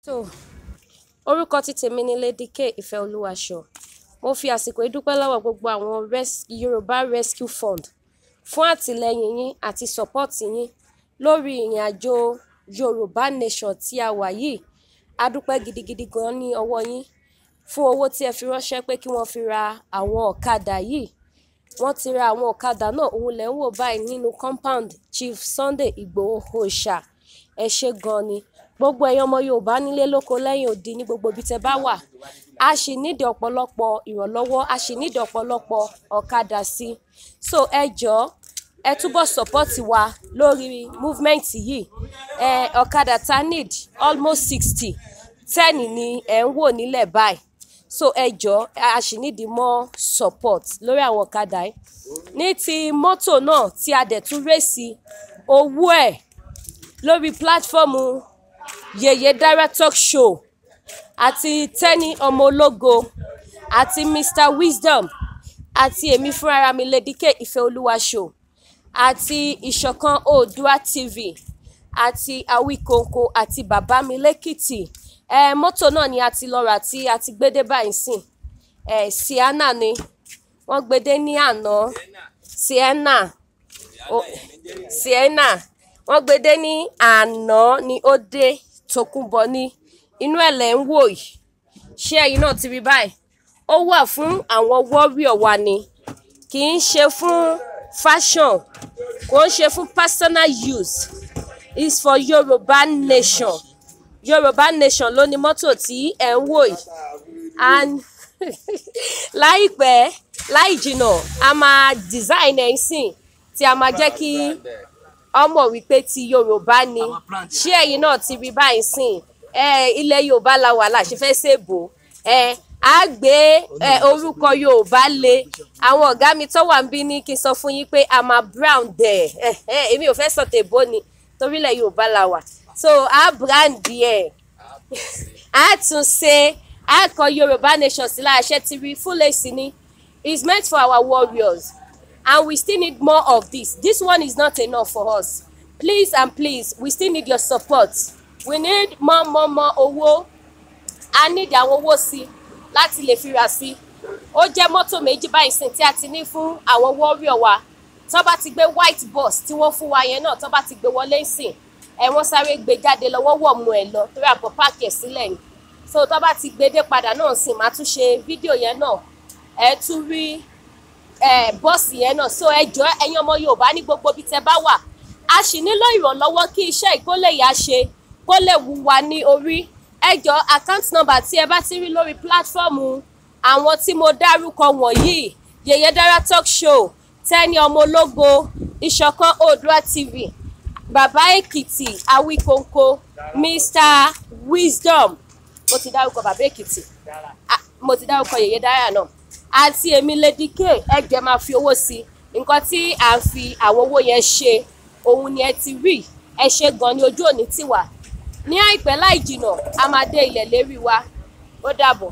So orúkọ ti tèmi ni Lady K Ìfẹ́olúwaṣọ. Mo fi àsìkò yìí dúpẹ́ lọ́wọ́ gbogbo àwọn Yorùbá Rescue Fund fún àtìlẹ́yìn yín àti support yín lórí ìrìn àjò Yorùbá Nation tí a wà yìí. A dúpẹ́ gidigidi gan ní ọwọ́ yín fún owó tí ẹ fi ránṣẹ́ pé kí wọ́n fi ra àwọn ọ̀kadà yìí. Wọ́n ti ra àwọn ọ̀kadà náà, òun lẹ̀ ń wò báyìí nínú compound Chief Sunday Igboho Oòṣà. Ẹ ṣé gan ni. Gbogbo ẹ̀yin ọmọ Yorùbá nílé lóko lẹ́yìn odi ní gbogbo ibi tẹ́ bá wà. A sì nídìí ọ̀pọ̀lọpọ̀ ìrànlọ́wọ́, a sì nídìí ọ̀pọ̀lọpọ̀ ọ̀kadà sí. So ẹ jọ̀ọ́, ẹ túbọ̀ support wa lórí movement yìí. Ọ̀kadà ta need almost 60, 10 ni ẹ̀ ń wò nílẹ̀ báyìí. So ẹ jọ̀ọ́, a sì nídìí more support lórí àwọn ọ̀kadà yìí. Ní ti mọ́tò náà tí a dẹ̀ tún raise owó ẹ̀ lórí platform Yèyé Dára Talk Show àti Tenny Ọmọ Ológo àti Mr Wisdom àti èmi fúnra mi Lady K Ìfẹ́olúwaṣọ àti Ìṣọ̀kan Oòduà TV àti Awikonko àti bàbá mi lẹ́kìtì. Mọ́tò náà ni a ti lọ rà tí a ti gbé dé báyìí sìn. Sienna ni wọ́n gbé dé ní àná. Sienna, oh, Sienna wọ́n gbé dé ní àná ni ó dé. Tòkunbọ̀ ni inú ẹ̀ lẹ̀ ń wò yìí. Ṣé ẹ̀yin náà ti rí báyìí? Ó wà fún àwọn warrior wa ni, kì í ṣe fún fashion, kò ń ṣe fún personal use. It's for Yorùbá Nation. Yorùbá Nation ló ní mọ́tò tí ẹ̀ ń wò yìí. And láìpẹ́ láì jìnnà, a máa design ẹ̀ ń sìn tí a máa jẹ́ kí ọmọ wípé ti Yorùbá ni. Ṣé ẹ̀yin náà ti rí báyìí sìn? Ilẹ̀ Yorùbá la wà, la ṣe fẹ́ ṣèbò. Á gbé orúkọ Yorùbá lé. Àwọn ọ̀gá mi tó wà ń bí ní kí n sọ fún yín pé a máa brand ẹ̀. Èmi ò fẹ́ sọ tèbó ni torílẹ̀ Yorùbá la wà, so a brand ẹ̀, a tún ṣe, a kọ Yorùbá Nation sí láṣẹ ti rí full AC ni. It's meant for our warriors and we still need more of this. This one is not enough for us. Please and please, we still need your support. We need more, more, more owó. A need àwọn owó sí láti lè fi rà sí. Ó jẹ́ mọ́tò méjì báyìí sìn tí a ti ní fún àwọn warrior wa. Tó bá ti gbé white bus tí wọ́n fún wa yẹn náà, tó bá ti gbé wọlé sìn, ẹ wọ́n sáré gbé jáde lọ́wọ́ wọ̀ mú ẹ lọ torí àpò park ẹ̀ sílẹ̀ ni. So tó bá ti gbé dé padà náà sìn, máa tún ṣe fídíò yẹn náà, ẹ tún rí ẹ bọ́ọ̀sì yẹn náà. So ẹ jọ̀ọ́, ẹ̀yin ọmọ Yorùbá ní gbogbo ibi tẹ́ bá wà, a sì nílò ìrànlọ́wọ́ kí iṣẹ́ ìkólè yá ṣe kó lè wù wá ní orí. Ẹ jọ̀ọ́, account number tí ẹ bá ti rí lórí platform àwọn tí mo dárúkọ wọ̀nyí, Yèyé Dára Talk Show, Tenny Ọmọ Ológo, Ìṣọ̀kan Oòduà TV, Bàbá Èkìtì, Awikonko, Mr Wisdom, mo ti dárúkọ Bàbá Èkìtì, mo ti dárúkọ Yèyé Dára náà àti èmi Lady K. Ẹ jẹ́ máa fi owó sí. Nǹkan tí à ń fi àwọn owó yẹn ṣe, òun ni ẹ ti rí. Ẹ ṣe gan ni, ojú òní tiwa. Ní àìpẹ́ láì jìnà, a máa dé ilẹ̀ lérí wa. Ó dàbọ̀.